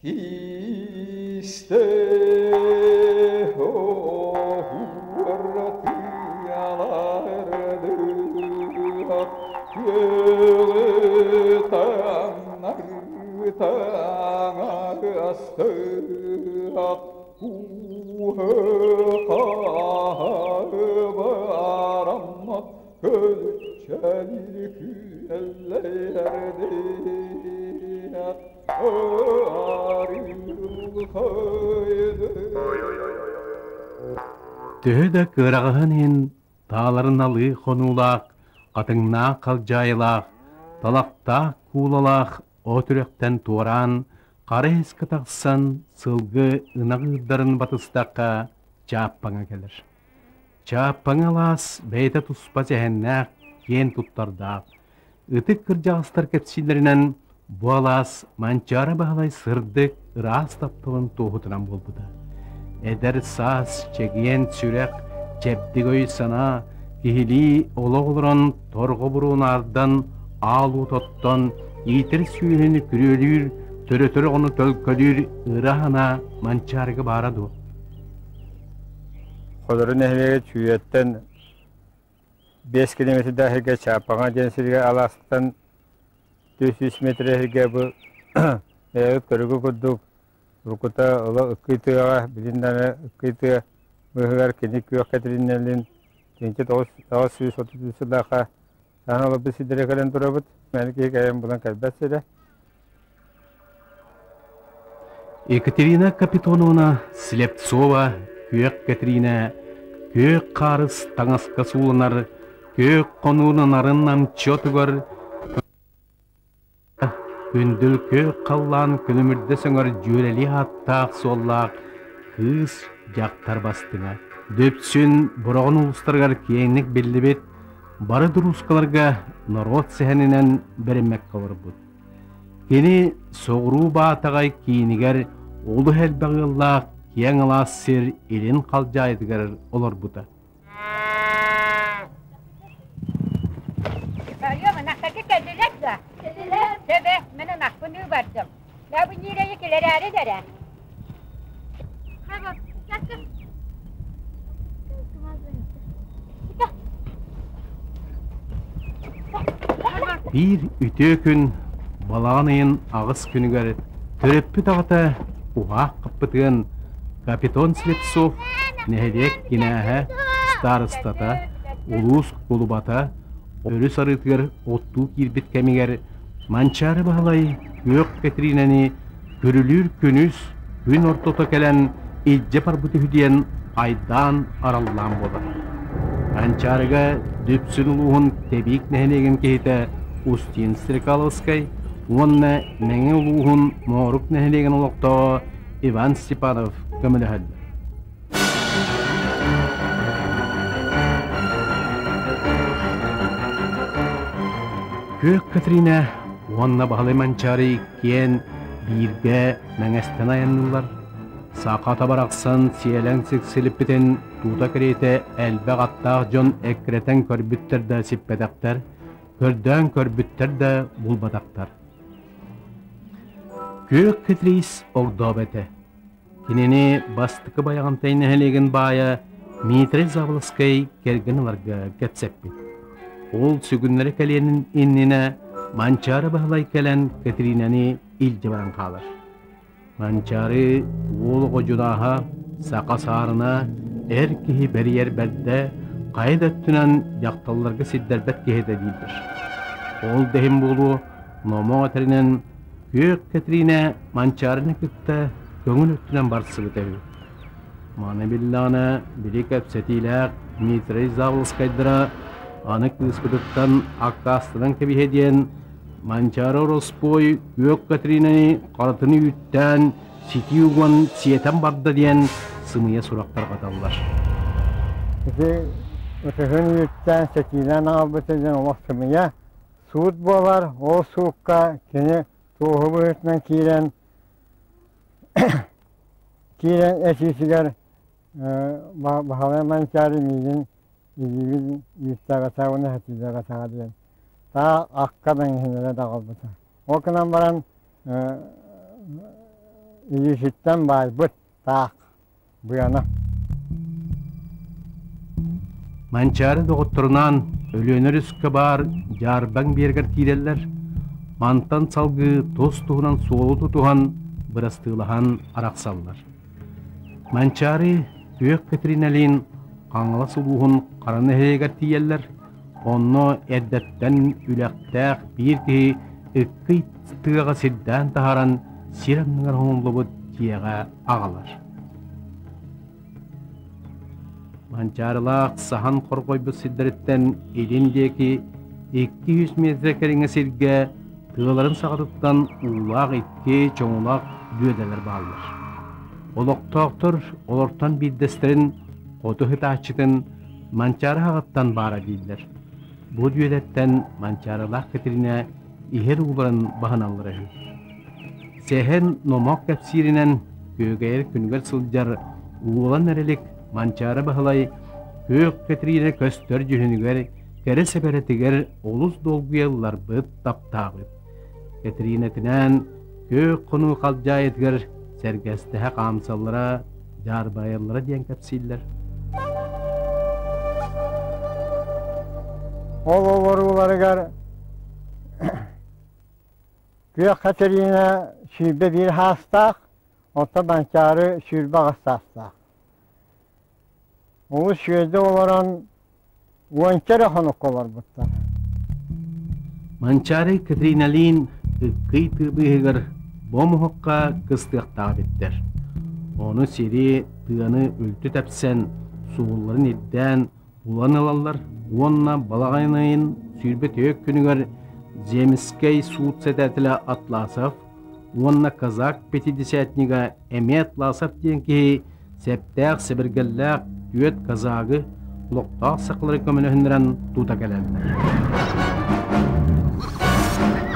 Кисте оһуор тыалардыах күөҕү таҥнары таҥастыах кууһу-хааһы бараммат көлүччэлиир күөллэрдиэх Төһө да кыараҕаһын иһин тааларын алыы хонуулаах, хатыҥнаах халдьаайылаах, талахтаах куулалаах от үрэхтэн туораан, хара иһискэ тахсан сылгы ынах ыырдарын батыстахха Чааппаҥа кэлэр. Чааппаҥа алаас бэйэтэ туспа сэһэннээх, киэн туттардаах, Ытык кырдьаҕастар кэпсииллэринэн, бу алаас Манчаары Баһылай сырдык, ыраас тапталын туоһутунан буолбута. Эдэр саас, чэгиэн сүрэх, чэбдик өй-санаа, киһилии олох олорон торҕо буруунаардан, аал уот оттон, иитэр сүөһүнү күрүөлүүр, төрөтөр оҕону төлкөлүүр ыра санаа Манчаарыга баара дуо? Холору нэһилиэгэ Чүүйэттэн 5 километрдаах сиргэ Чаапаҥа диэн сиргэ алаастан 400 метр сиргэ бу бэйэбит көрүгү курдук уруккута оло ыккый тыаҕа билин даҕаны ыккый тыа быыһыгар кини күөх кэтириннэлин 1933 сыллаахха саҥа олорбут сирдэрэ кэлэн турабыт. Мэни киһи кэлэн булан кэлбэт сирэ. Екатерина Капитоновна Слепцова Күөх Кэтириинэ күөх хаарыс таҥаска сууланар, күөх хонуун нарын намчы күндүл күөх халлаан күлүмүрдэ сөҥөр дьүөрэлии ааттаах-суоллаах кыыс дьахтар бастыҥа. Дүпсүн Бороҕон улуустарыгар киэҥник биллибит бары дуруускаларга норуот сэһэнинэн бэриммэккэ олорбут. Кини Соҕуруу Баатаҕай киинигэр олус элбэх ыаллаах киэҥ алаас сир илин халдьаайытыгар олорбута. Кэллилэр да? Кэллилэр. Сөбө, мин ынахпын бардым. Бу ньирэйи килэрээри эрэ. Биир үтүө күн балаҕан ыйын аҕыс күнүгэр төрөппүт аҕата уһаах хаппытыан Капитон Слепцов нэһилиэк кинээһэ, старостата, улуус кулубата өрүс арыытыгар оттуу киирбит кэмигэр Манчаары Баһылай Күөх Кэтириинэни Күрүлүүр күнүс күн ортото кэлэн илдьэ барбыт үһү диэн айдаан араллаан буолар. Манчаарыга Дүпсүн улууһун Тэбиик нэһилиэгин киһитэ Устин Стрекаловскай уонна Мэҥэ улууһун Моорук нэһилиэгин олохтооҕо Иван Степанов көмөлөһөллөр. Күөх Катерина уонна Баһылай Манчаары иккиэн бииргэ мэҥэстэн айанныыллар. Саха барахсан сиэлэн сиксилиппитин тута кэриэтэ элбэх аттаах дьон эккирэтэн көрбүттэр да сиппэтэхтэр, көрдөөн көрбүттэр да булбатахтар. Күөх Кэтириис огдообо этэ. Кинини бастакы Байаҕантай нэһилиэгин баайа Дмитрий Заболоцкай кэргэн ыларга кэпсэппит. Ол сүгүннэрэ кэлиэнин иннинэ Манчаары Баһылай кэлэн Кэтириинэни илдьэ баран хаалар. Манчаары уол оҕо дьунааһа, саха саарына, эр киһи бэрийэр бэрдэ, хайа да өттүнэн дьахталларга сирдэрбэт киһитэ дииллэр. Ол да иһин буолуо, номох этэринэн Күөх Кэтириинэ Манчаарыны кытта көҥүл өттүнэн барсыбыта үһү. Маны биллэҕинэ, били кэпсэтиилээх Дмитрий Заволскайдара аны кыыспытыттан аккаастанан кэбиһэ диэн Манчаары ороспуой Күөх Кэтириинэни харытын үүттээн ситии уган сиэтэн барда диэн сымыйа сурах тарҕаталлар. Ити ытыһын үүттээн сэтиинэн аҕалбыта диэн олох сымыйа. Суут буолар, ол суукка кини туоһу быһыытынан киирэн киирэн этиитигэр Баһылай Манчаары миигин илиибин үүттээбэтэҕэ уонна сэтиилээбэтэҕэ диэн таа акка мэҥиһиннэрэ даҕалбыта. Ол гынан баран Илиититтэн баайбыт таах быаны. Манчаары доҕотторунаан Өлүөнэ өрүскэ баар Дьаарбаҥ биэрэгэр киирэллэр. Мантан салгыы тус-туһунан суолу тутуһан, бырастыылаһан арахсаллар. Манчаары Күөх Кэтиринэлиин Хаҥалас улууһун Хара нэһилиэгэр тиийэллэр. Онно эрдэттэн үлэхтээх биир киһи ыккый тыаҕа сирдээн таһааран сир анныгар оҥоһуллубут дьиэҕэ аҕалар. Манчаарылаах саһан хорҕойбут сирдэриттэн илин диэки 200 миэтэрэ кэриҥэ сиргэ тыаларын саҕатыттан уулаах икки чоҥулаах дүөдэлэр бааллар. Олохтоохтор олортон биирдэстэрин хоту сытааччытын Манчаары аҕаттан баара дииллэр. Бу дүөдэттэн Манчаарылаах Кэтиринэ иһэр ууларын баһыналлара үһү. Сэһэн номох кэпсииринэн күөгэйэр күнүгэр сылдьар уолан эрэлик Манчаары Баһылай Күөх Кэтириинэ көстөр дьүһүнүгэр кэрэ сэбэрэтигэр олус долгуйалларбыт таптаабыт. Кэтириинэтинээн күөх хонуу халдьаайытыгар сэргэстэһэ хаамсаллара, дьаарбайаллара диэн кэпсииллэр. Ол олорууларыгар Күөх Катерина 21 саастаах, оттон Манчаары 28 саастаах. Олус үөрдэ олорон уонча эрэ хонукка олорбуттар. Манчаары Кэтриналиин ыккый тыы быыһыгар бомоһукка кыстыахтаах эбиттэр. Ону сири, тыаны үлтү тэпсэн, суолларын ирдээн булан ылаллар уонна балаҕан ыйын 24 күнүгэр Земскэй суут сэтээтэлэ Атласов уонна казак пятидесятнига эмиэ Атласов диэн киһи сэптээх сэбиргэллээх түөрт казагы олохтоох сахалары көмөлөһүннэрэн тута кэлэллэр.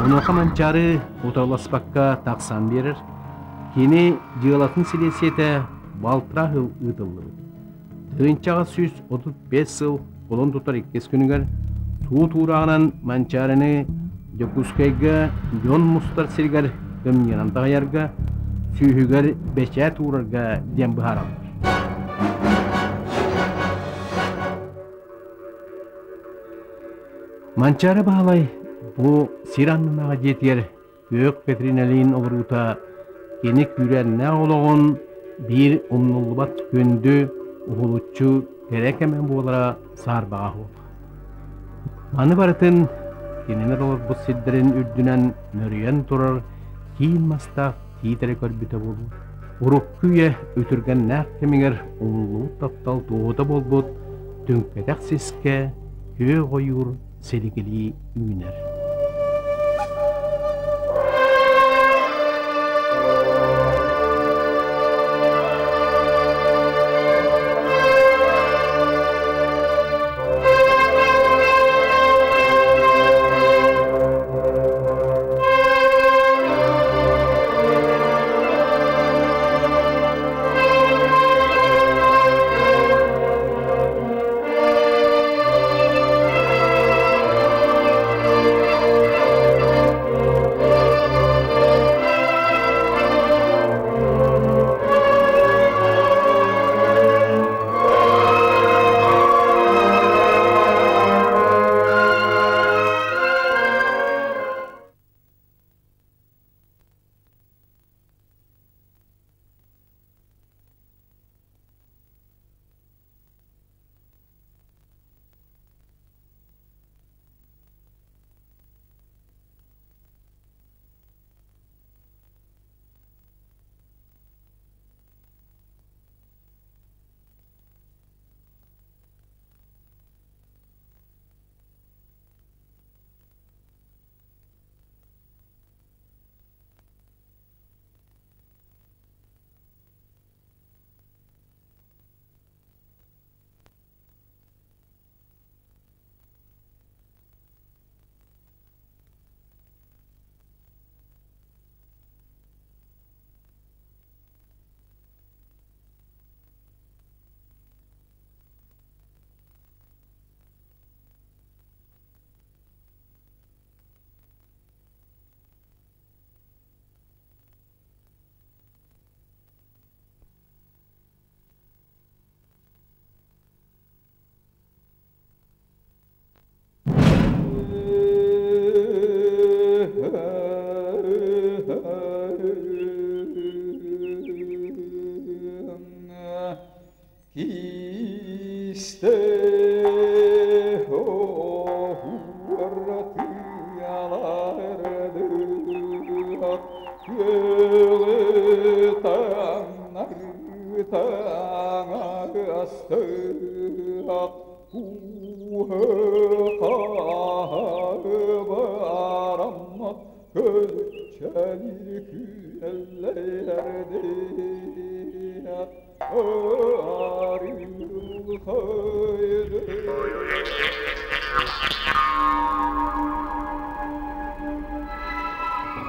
Онуоха Манчаары утарыласпакка тахсан биэрэр. Кини дьыалатын силиэссийэтэ балтараа сыл ыытыллыбыт. Тыһыынчаҕа 135 сыл кулун тутар иккис күнүгэр суут уурааҕынан Манчаарыны Дьокуускайга дьон мустар сиригэр кымньыынан таһыйарга, сүүһүгэр бэчээт уурарга диэн быһаараллар. Манчаары Баһылай бу сир аннынааҕы дьиэтигэр Күөх Кэтиринэлиин олоруута кини күүрээннээх олоҕун биир умнуллубат күндү, уһулуччу кэрэ кэмэ буолара саарбаҕа суох. Маны барытын кинилэр олорбут сирдэрин үрдүнэн нөрүйэн турар киин мастаах тиит эрэ көрбүтэ буолуо. Урукку үйэ үтүргэннээх кэмигэр умуллубут таптал туоһута буолбут түҥкэтэх сискэ күөх ойуур силигилии үүнэр.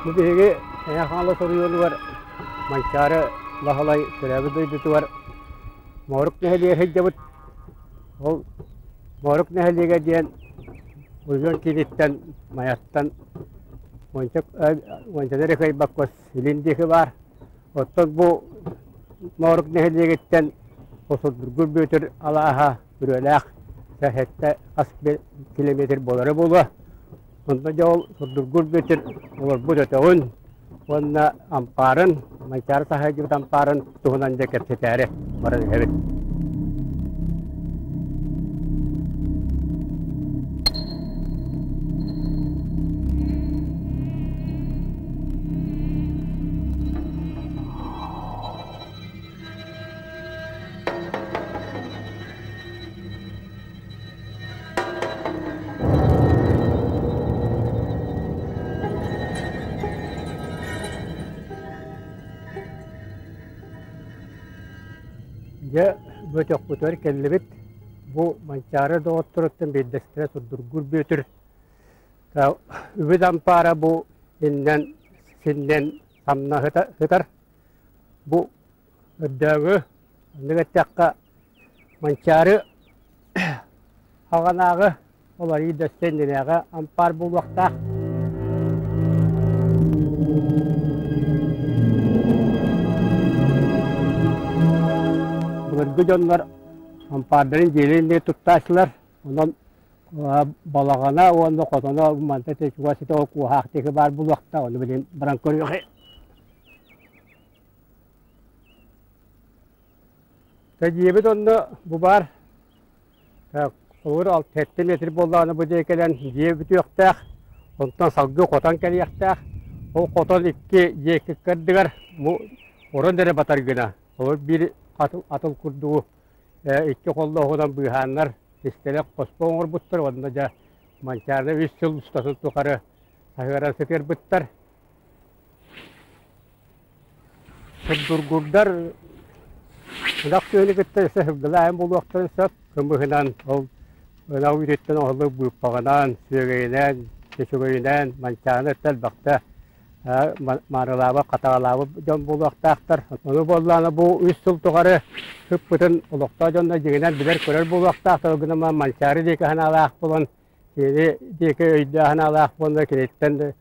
Бу биһиги Эйэ Хаҥалас оройуонугар Манчаары Баһылай төрөөбүт дойдутугар Моорук нэһилиэгэр сылдьабыт. Ол Моорук нэһилиэгэ диэн Узун кииниттэн Майаттан уонча эрэ кыайбакка илин диэки баар. Оттон бу Моорук нэһилиэгиттэн Осурдургур Бүөтүр алааһа Күрүөлээх сэттэ хас километр буолара буолуо. Онно дьэ ол Сурдургур Бүөтүр олорбут өтөҕүн уонна ампаарын, Манчаары саһайдьыбыт ампаарын туһунан дьэ кэпсэтээри баран иһэбит. Дьэ, бөтөхпүтүгэр кэллибит. Бу Манчаары доҕотторуттан биирдэстэрэ Сурдургур Бүөтүр. Үбүт ампаара бу иннэн синнэн самна сытар. Бу өрдөөгү, оннук эттэххэ, Манчаары хаҕанааҕы уларыйыы да иннинээҕи ампаар буолуохтаах. Былыргы дьоннор ампаардарын дьиэлэрин диэки туттааччылар. Онон балаҕана уонна хотоно манта чугас ити ол куоһаах диэки баар буолуохтаах. Ону билигин баран көрүөххэ. Дьиэбит онно бу баар Холобур, сэттэ метр буоллаҕына бу дьиэ кэлэн дьиэ бүтүөхтээх, онтон салгыы хотон кэлиэхтээх. Ол хотон икки дьиэ икки бу орон эрэ батар гына, холобур, биир атыл, атыл курдугу икки холлооһунан быыһааннар кистэлэх хоспо оҥорбуттар уонна дьэ Манчаары үс сыл устатын тухары саһыаран сытыарбыттар. Сурдургурдар ынах сүөһүнү кытта өссө сылгылаан буолуохтарын сөп. Кымыһынан ол ынах үүтүттэн оһоллук быыппаҕынан, сүөгэйинэн, чөчөгөйүнэн, манчааны өттө элбэхтэ маарылаабыт, хатаҕалаабыт дьон буолуохтаахтар. Ону буоллаҕына бу үс сыл тухары сыппытын олохтоох дьоннор дьиҥинэн билэр-көрөр буолуохтаахтар. Ол гынан баран Манчаары диэки санаалаах буолан, кини диэки өйдөөх санаалаах буолан киниттэн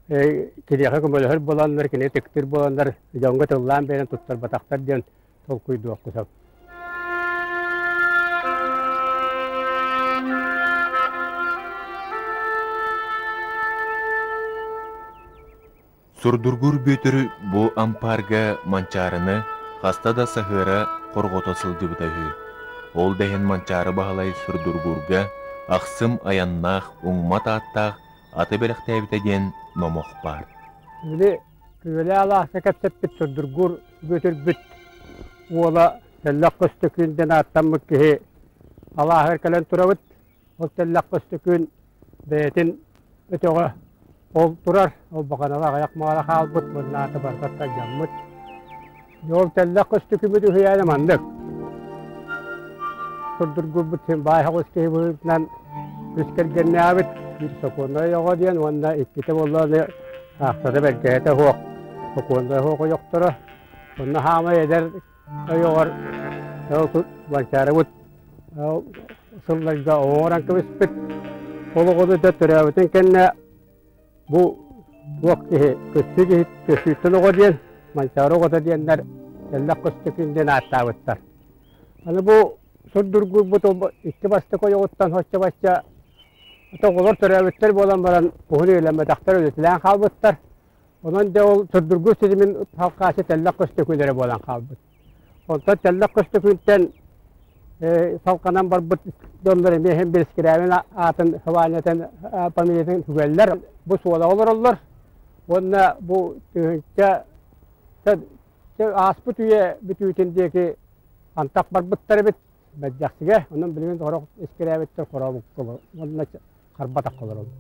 киниэхэ көмөлөһөр буоланнар, кини тиктир буоланнар дьоҥҥо тыллаан биэрэн туттарбатахтар диэн толкуйдуохха сөп. Сурдургур Бүөтүр бу ампаарга Манчаарыны хаста да саһыара хорҕото сылдьыбыта үһү. Ол да иһин Манчаары Баһылай Сурдургурга ахсым айаннаах, уҥмат ааттаах аты бэлэхтээбитэ диэн номох баар. Били Күөлэ алааска кэпсэппит Сурдургур Бүөтүрбүт уола Тэллэх Көстөкүүн диэн ааттаммыт киһи алааһыгар кэлэн турабыт. Ол Тэллэх Көстөкүүн бэйэтин өтөҕө ол турар, ол баҕанаҕа аҕыйах маҕара хаалбыт, уонна аата барбат дьаммыт. Ол Тэллэх Көстөкүүммүт үһүйээнэ маннык. Сурдургурбут син баай соҕус киһи быһыытынан үс кэргэннээбит, биир сокуоннай оҕо диэн уонна иккитэ буоллаҕына аахсата бэргэһэтэ суох сокуоннай суох ойохторо. Онно хаамай эдэр ойоҕор Манчаарыбыт сылларга оҥорон кэбиспит. Ол оҕону да төрөөбүтүн кэннэ бу туох киһи көстүү киһи көстүүттэн оҕо диэн Манчаары оҕото диэннэр Эллэх Көстөкүүн диэн ааттаабыттар. Аны бу сурдургуйбут икки бастакы ойоҕуттан соччо-бачча оҕолор төрөөбүттэр буолан баран уһун үйэлэммэтэхтэр өлүтэлээн хаалбыттар. Онон дьэ ол сурдургуй ситимин халхаачы Тэллэх Көстөкүүн эрэ буолан хаалбыт. Онтон Тэллэх Көстөкүүнтэн салҕанан барбыт дьоннор эмиэ иһин Бирискирээбин аатын, сыбаанньатын, фамилиятын сүгэллэр. Бу суолаҕа олороллор. Уонна бу тыһыынча ааспыт үйэ бүтүүтүн диэки антах барбыттар эбит Бэрдьэхсигэ. Онон билигин сорох искирээбиттэр хорообукка уонна харбатахха олороллор.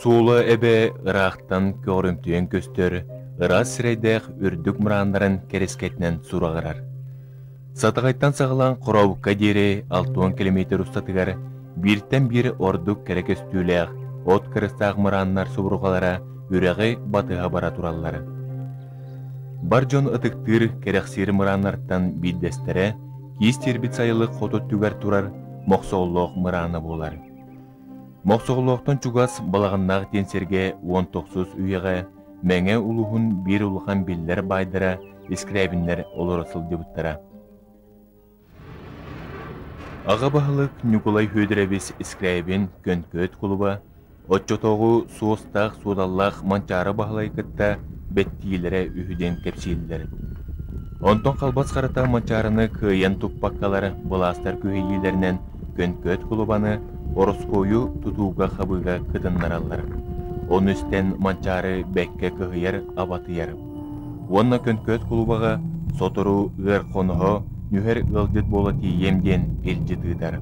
Суола эбэ ыраахтан көҕөрүмтүйэн көстөр, ыраас сирэйдээх үрдүк мырааннарын кэрискэтинэн сураҕырар. Сатаҕайтан саҕалаан Хорообукка диэри 60 километр устатыгар бииртэн биир ордук кэрэ көстүүлээх от кырыстаах мырааннар субурҕалара үрэҕи батыһа бара тураллар. Бар дьон ытыктыыр, кэрэхсиир мырааннартан биирдэстэрэ киис тиэрбит сайылык хоту өттүгэр турар Мохсоҕолоох мыраана буолар. Мохсоҕолоохтон чугас Балаҕаннаах диэн сиргэ 19 үйэҕэ Мэҥэ улууһун биир улахан биллэр баайдара Искрябиннэр олоро сылдьыбыттара. Аҕа баһылык Ньукулай Федорович Искрябин Көнкөөт кулуба оччотооҕу суостаах-суодаллаах Манчаары Баһылай кытта бэттиилэрэ үһү диэн кэпсииллэр. Онтон халбас харата Манчаарыны кыайан туппаккалар былаастар күһэйиилэринэн Көнкөөт кулубаны Ороскуойу тутууга-хабыыга кытыннараллар. Ону истэн Манчаары бэккэ кыһыйар-абатыйар. Уонна Көнкөөт кулубаҕа сотору ыар хоноһо, нүһэр ыалдьыт буола тиийиэм диэн илдьит ыытар.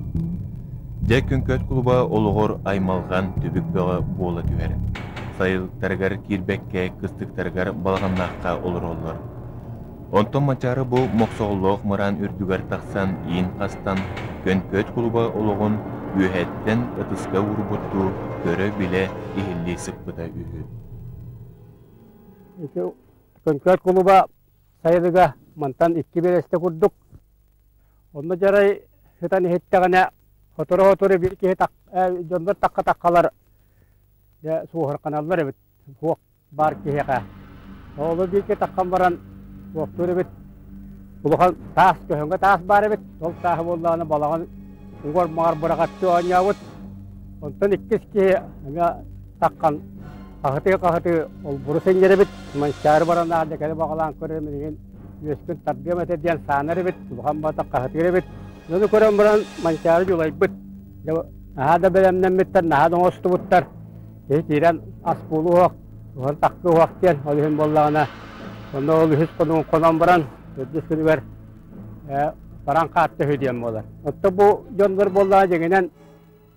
Дьэ Күҥкөт кулуба олоҕор аймалҕан түбүк бөҕө буола түһэр. Сайылыктарыгар киирбэккэ кыстыктарыгар балаҕаннаахха олороллор. Онтон Манчаары бу мохсоҕоллоох мыраан үрдүгэр тахсан иин хастан Көнкөт кулуба олоҕун үөһэттэн ытыска уурбуттуу көрө-билэ иһиллии сыппыта үһү. Ити Көнкөт кулуба сайылыга мантан икки биэрэстэ курдук. Онно дьарай сытан иһиттэҕинэ, сотору-сотору биир киһи дьоннор тахха-таххалар дьэ суоһурҕаналлар эбит, суох баар киһиэхэ. Ол биир киһи таххан баран суохтуур эбит, улахан таас, көһөҥө таас баар эбит, ол тааһы буоллаҕына балаҕан уҥуор-маҕар быраҕаттыы оонньообут. Онтон иккис киһи эмиэ таххан хаһытыы-хаһытыы олбуру сынньар эбит, манчаары баран аалдьа кэлэ баҕалаан көрөр минигин үөскүн тардыам этэ диэн саанар эбит, улахан баата хаһытыыр эбит. Ону көрөн баран Манчаары дьулайбыт. Наһаа да бэлэмнэммиттэр, наһаа да оҥостубуттар. Киһи киирэн ас буолуох, уһун таккы уһах диэн, ол иһин буоллаҕына, онно ол үһүс хонугун хонон баран, төрдүс күнүгэр баран хаатта үһү диэн буолар. Оттон бу дьоннор буоллаҕа дьиҥинэн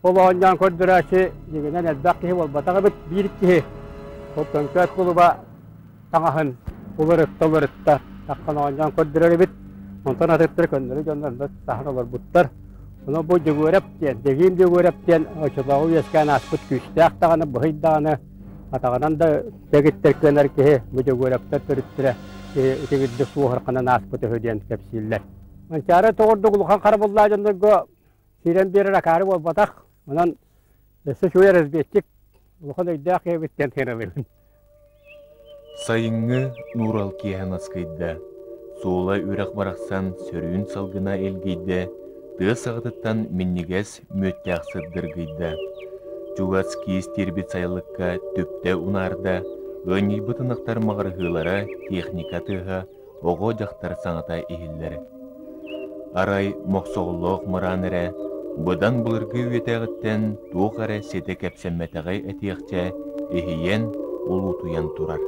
ол оонньоон көрдөрөөччү дьиҥинэн элбэх киһи буолбатах эбит, биир киһи. Ол Көҥкөөт кулуба таҥаһын уларытта-уларытта таххан оонньоон көрдөрөр эбит. Онтон атыттар көннөрү дьоннор онно таһан олорбуттар. Ону бу Дьөгүөрэп диэн, Дэгиим Дьөгүөрэп диэн оччотооҕу үөскээн ааспыт күүстээх даҕаны, быһый даҕаны, атаҕынан да дэгиттэр кыанар киһи бу Дьөгүөрэптэр төрүттэрэ итигирдик суоһурханан ааспыт үһү диэн кэпсииллэр. Манчаары тоҕурдук улахан харабыллаах дьоннорго киирэн биэрэр акаары буолбатах. Онон өссө үчүгэй разведчик, улахан өйдөөх киһи эбит диэн сыаналыыбын. Сайыҥҥы нуурал киэһэ наскыйда, суола үрэх барахсан сөрүүн салгына илгийдэ, тыа саҕатыттан минньигэс мүөттээх сырдыргыйда. Чугас киис тиэрбит сайылыкка түптэ унаарда, ыанньыйбыт ынахтар маҕырыһыылара, техника тыаһа, оҕо-дьахтар саҥата иһиллэр. Арай мохсоҕоллоох мыраан эрэ быдан былыргы үйэтээҕиттэн туох эрэ ситэ кэпсэммэтэҕи этиэхчэ иһийэн, улуутуйан турар.